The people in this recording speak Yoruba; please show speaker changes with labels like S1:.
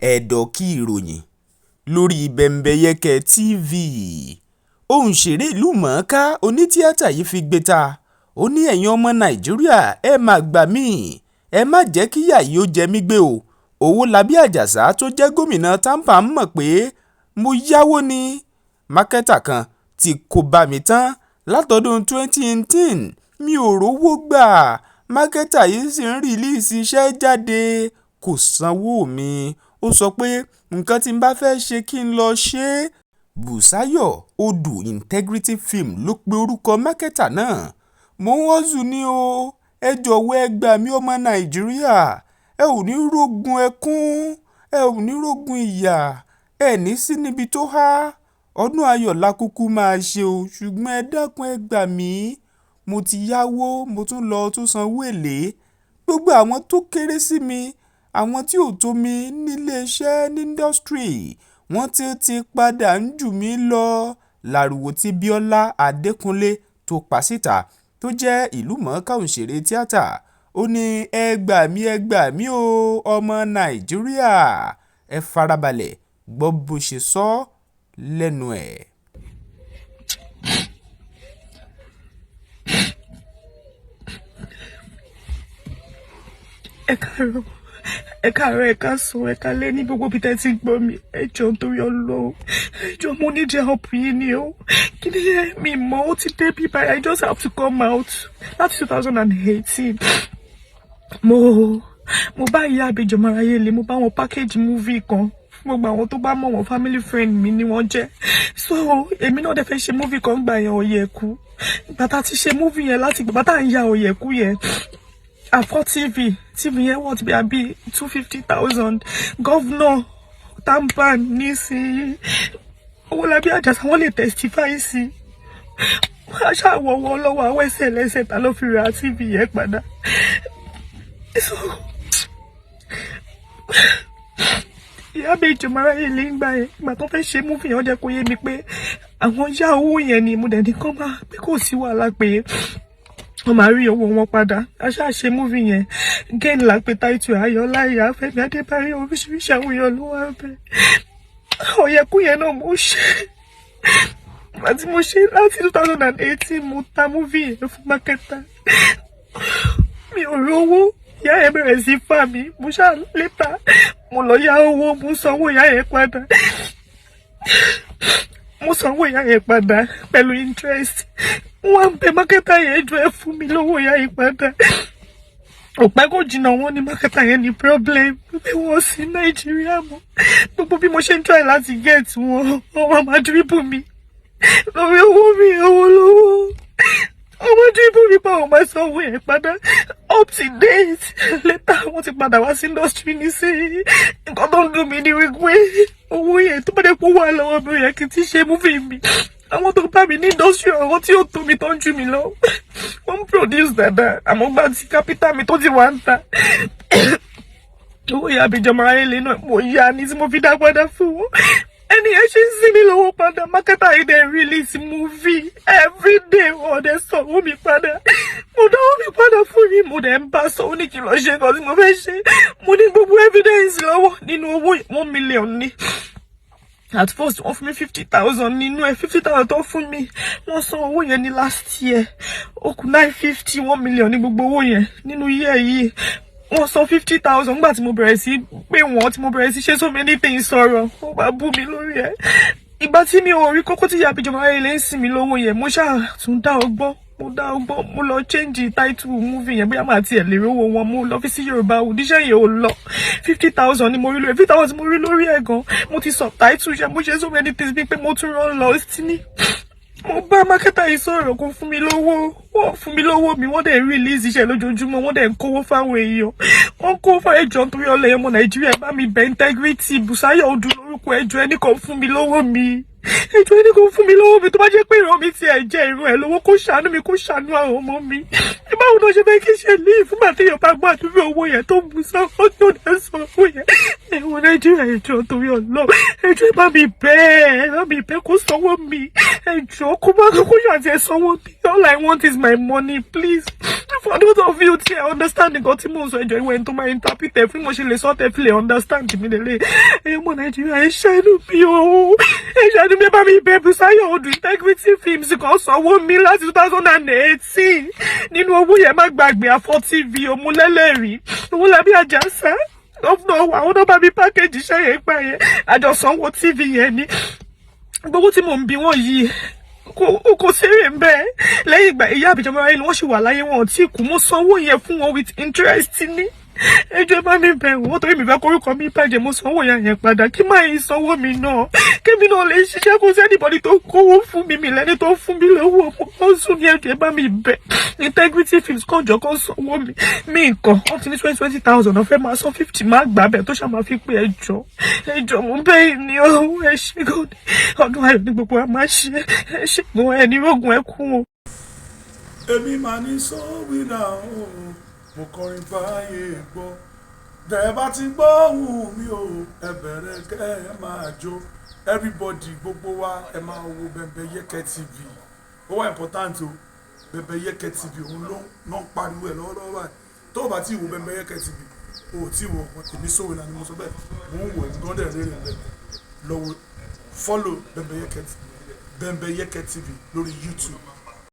S1: Ẹ̀dọ̀kí ìròyìn lórí Bẹ́ńbẹ́yẹ́kẹ́ TV, òǹṣẹ̀rẹ́ ìlú-mọ̀-ọ́n-kà onítìata yìí figbe ta. Ó ní ẹ̀yin ọmọ Nàìjíríà, ẹ má gbà mí, ẹ má jẹ́ kíyà yìí ó jẹ mí gbé o. Owólabí Àjàsà tó jẹ́ gómìnà TAMPAN mọ̀ pé mo yáwó ní mákẹ́tà kan tí kò bá mi tán látọdún 2018, mi ò rówó gbà, mákẹ́tà yìí sì ń rìlíìsì iṣẹ́ jáde, kò sanwó mi. Ó sọ pé nǹkan tí n bá fẹ́ẹ́ ṣe kí n lọ́ọ́ ṣe é. Bùsáyọ̀ Odù Integrity Film ló pe orúkọ mákẹ́tà náà. Mò ń hustle ni o, ẹ jọ̀wọ́ ẹ gbà mí ọmọ Nàìjíríà, ẹ ò ní rògùn ẹkún, ẹ ò ní rògùn ìyà, ẹ ní í sí níbi tó há. Ọdún ayọ̀ la kúkú máa ṣe o, ṣùgbọ́n ẹ dákun ẹ gbà mí, mo ti yáwó, mo tún lọ́ọ́ tún sanwó èlé. Gbogbo àwọn tó kéré sí mi, àwọn tí ò tó mi níléeṣẹ́ ní industry, wọ́n tún ti padà ń jù mí lọ, láriwo tí Bíọ́lá Adékúnlé tó pa síta tó jẹ́ ìlú-mọ̀-ọ́n-kà òǹṣẹ̀rẹ́ tíátà. Ó ní ẹ gbà mí, ẹ gbà mí o ọmọ Nàìjíríà. Ẹ farabalẹ̀ gbọ́ bó ṣe sọ ọ́ lẹ́nu ẹ̀.
S2: Ẹ káàárọ̀, ẹ káàárọ̀, ẹ káàsán, ẹ káalẹ́ ní gbogbo ibi tẹ́ ti gbọ́ mi. Ẹ jọ̀ọ́ nítorí Ọlọ́run, ẹ jọ̀ọ́, mo need help yín ni o. Kí ni mi mọ̀, ó ti dé bí báyìí. I just have to come out. Láti 2018, mo bá ìyá àbèjì Ọmọráyélé, mo bá wọn package movie kan. Fún gbogbo àwọn tó bá mọ̀ wọ́n, family friend mi ni wọ́n jẹ́. So èmi náà dẹ̀ fẹ́ ṣe movie kan gbà yẹn, Ọ̀yẹ̀kú. Ìgbà tá a ti ṣe movie yẹn, láti ìgbà tá à ń ya Ọ̀yẹ̀kú yẹn, àfọ́ TV, TV yẹn wọ́n ti bí àbí 250,000. Governor TAMPAN nísìnyí, Owólabí Àjàsà, wọ́n lè testify sí. Wọ́n ṣàwọ̀wọ́ lọ́wọ́ àwọn ẹsẹ̀ lẹ́sẹ̀ ta ló fi ra TV yẹn padà. So ìyá méjì Ọmọráyélé ń gbà yẹn, ìgbà tó fẹ́ ṣe movie yẹn, ó jẹ́ kó yé mi pé àwọn yá owó yẹn ni. Mo dẹ̀ ní kán máa pé kò sí wàhálà, pé wọ́n máa rí owó wọn padà. Aṣáà ṣe movie yẹn, gain là pé táìtù, Ayọ̀lá, ìyá Fẹ́mi Adébáyọ̀, oríṣiríṣi àwọn èèyàn ló wà bẹ́ẹ̀. Ọ̀yẹ̀kú yẹn náà mo ṣe. Ìgbà tí mo ṣe láti 2018, mo ta movie yẹn fún marketer, mi ò rówó. Ìyá yẹn bẹ̀rẹ̀ sí fà mí. Mo ṣáà later mo lọ yá owó, mo sanwó ìyá yẹn padà, mo sanwó ìyá yẹn padà pẹ̀lú interest. Wọ́n ń bẹ marketer yẹn, jọ, ẹ fún mi lówó ìyá yẹn padà. Òpẹ́ kò jìnnà, wọ́n ní marketer yẹn ní problem, pé wọ́n sí Nàìjíríà mọ́. Gbogbo bí mo ṣe ń try láti get wọn, wọ́n máa dribble mi lórí owó mi, owó lówó. Ọmọ dribble mi pa, àwọn máa sanwó yẹn padà up to date. Later wọ́n ti padà wá sí industry nísìnyí. Nǹkan tó ń dùn mí ni wípé owó yẹn, tó bá dé kó wà lọ́wọ́ mi, ó yẹ kí n ti ṣe movie mi. Àwọn tó bá mi ní industry, àwọn tí ó tó mi, tó ń jù mí lọ, wọ́n ń produce dáadáa. Àmọ́ gbà tí capital mi tó ti wà ń ta, owó ìyá àbíjọ Ọmọráyélé náà mo yá ni tí mo fi dá padà fún wọn. Ẹni yẹn ṣe ń sí mi lọ́wọ́ padà. Marketer yìí dẹ̀ release movie everyday, wọ́n dẹ̀ sanwó mi padà. Mo dáwọ́ mi padà fún mi, mo dẹ̀ ń bá sọ, ó ní kí n lọ ṣe nǹkan tí mo fẹ́ ṣe. Mo ní gbogbo evidence lọ́wọ́ nínú owó. 1 million ní at first, wọ́n fún mi 50,000 nínú ẹ̀. 50,000 tó fún mi, wọ́n san owó yẹn ní last year. Ó kù 950. 1 million ní gbogbo owó yẹn. Nínú year yìí, wọ́n san 50,000. Nígbà tí mo bẹ̀rẹ̀ sí pé wọ́n, tí mo bẹ̀rẹ̀ sí ṣe so many things, sọ̀rọ̀, wọ́n bá bú mi lórí ẹ̀. Ìgbà tí mi ò rí kókó tí ìyá àbíjọba Ọmọráyélé ń sìn mí lówó yẹn, mo ṣáà tún dá ọgbọ́n, mo dá ọgbọ́n, mo lọ change title movie yẹn, bóyá màá tiẹ̀ lè rówó wọn. Mo lọ fi sí Yorùbá audition yẹn, ò lọ. 50,000 ni mo rí lórí. 50,000 tí mo rí lórí ẹ̀ gan, mo ti subtitle ṣe, mo ṣe so many things, bíi pé mo tún run lost ní. Mo bá marketer yìí sọ̀rọ̀, kó fún mi lówó. Wọ́n fún mi lówó mi, wọ́n dẹ̀ ń release iṣẹ́ lójoojúmọ́, wọ́n dẹ̀ ń kówó fáwọn èèyàn, wọ́n kówó fáwọn. Ẹjọ́, nítorí ọlẹ́yẹ ọmọ Nàìjíríà, bá mi bẹ̀ Integrity, Bùsáyọ̀ Odù lórúkọ. Ẹjọ́, ẹnì kan fún mi lówó mi. Ẹjọ́, ẹnì kan fún mi lówó mi. Tó bá jẹ́ pé ìran mi tiẹ̀ jẹ́ ìran ẹ̀ lówó, kó ṣàánú mi, kó ṣàánú àwọn ọmọ mi. Báwo ló ṣe fẹ́ kí ṣe ní ìfúngbà tí èèyàn bá gbọ́ àdúrà owó yẹn tó bù sọ́kọ́, tó dẹ̀ sọ owó yẹn ẹ̀wọ̀n? Nàìjíríà, ẹ jọ̀ọ́, torí Ọlọ́run, ẹ jọ̀ọ́, ẹ bá mi bẹ̀, ẹ bá mi bẹ̀ kó sanwó mi. Ẹ jọ̀ọ́, kó má kó yọ àti ẹ sanwó mi. All I want is my money, please. For those of you tí ẹ understand nǹkan tí mò ń sọ, ẹ jọ̀ọ́, ìwé ẹni tó máa interpret ẹ fún mo ṣe lè sọ tẹ fi lè understand mi lélẹ̀. Ẹ̀yin ọmọ Nàìjíríà, ẹ ṣàánú mi o, ẹ ṣàánú mi. Ẹ bá mi bẹ̀ Bùsáyọ̀ Odù, Integrity Films, kan sanwó mi láti 2018. Nínú owó yẹn, má gbàgbé Afọ TV, òmùlẹ́lẹ́rìí Owólabí Àjàsá, governor wa, àwọn náà bá mi package iṣẹ́ yẹn gbà yẹn. Àjọsánwó TV yẹn ni gbogbo tí mò ń bi wọ́n yìí, kò sérè ń bẹ́ẹ̀. Lẹ́yìn ìgbà ìyá àbíjọba ayé ni wọ́n sì wà láyé, wọn ò tí ì kú. Mo sanwó yẹn fún wọn with interest ní. Ẹ jọ̀ọ́, bá mi bẹ̀ wọ́n torí mi fẹ́ korúkọ mi bàjẹ́. Mo sanwó yẹn yẹn padà, kí má yín sanwó mi náà, kémi náà lè ṣiṣẹ́. Kó sí anybody tó kówó fún mi, mi lẹ́ni tó fún mi lówó. Mo kọ́ sùn ní. Ẹ jọ̀ọ́, bá mi bẹ̀ Integrity Films, kànjọ́ kan sanwó mi. Mi nǹkan wọ́n ti ní 20,000 ọ̀fẹ́, máa san 50, máa gbà bẹ́ẹ̀ tó ṣàmà fi pé. Ẹ jọ̀ọ́, ẹ jọ̀ọ́, mo bẹ̀ yín ní o. Ẹ ṣe gan ni. Ọdún ayọ̀ ní gbogbo wa máa ṣe. Ẹ ṣe gan, ẹ ní rògùn ẹ kún o.
S3: Èmi máa ní sọ́wìnà o, mo kọrin báyé gbọ́. Tẹ́ ẹ bá ti gbọ́ ohùn mi o, ẹ bẹ̀rẹ̀ kẹ́ ẹ máa jó. Everybody, gbogbo wa, ẹ máa wo Bembeyeke TV. Ó wà important o. Bembeyeke TV, òun ló ń pariwo ẹ̀ lọ́wọ́lọ́wọ́ báyìí. Tó o bá ti wo Bembeyeke TV, o ò tí wo ọkàn. Èmi Sowina ni mo sọ bẹ́ẹ̀. Mo ń wò ẹ̀ gan dẹ̀ rere bẹ́ẹ̀ lọ́wọ́. Follow Bembeyeke TV, Bembeyeke TV lórí YouTube.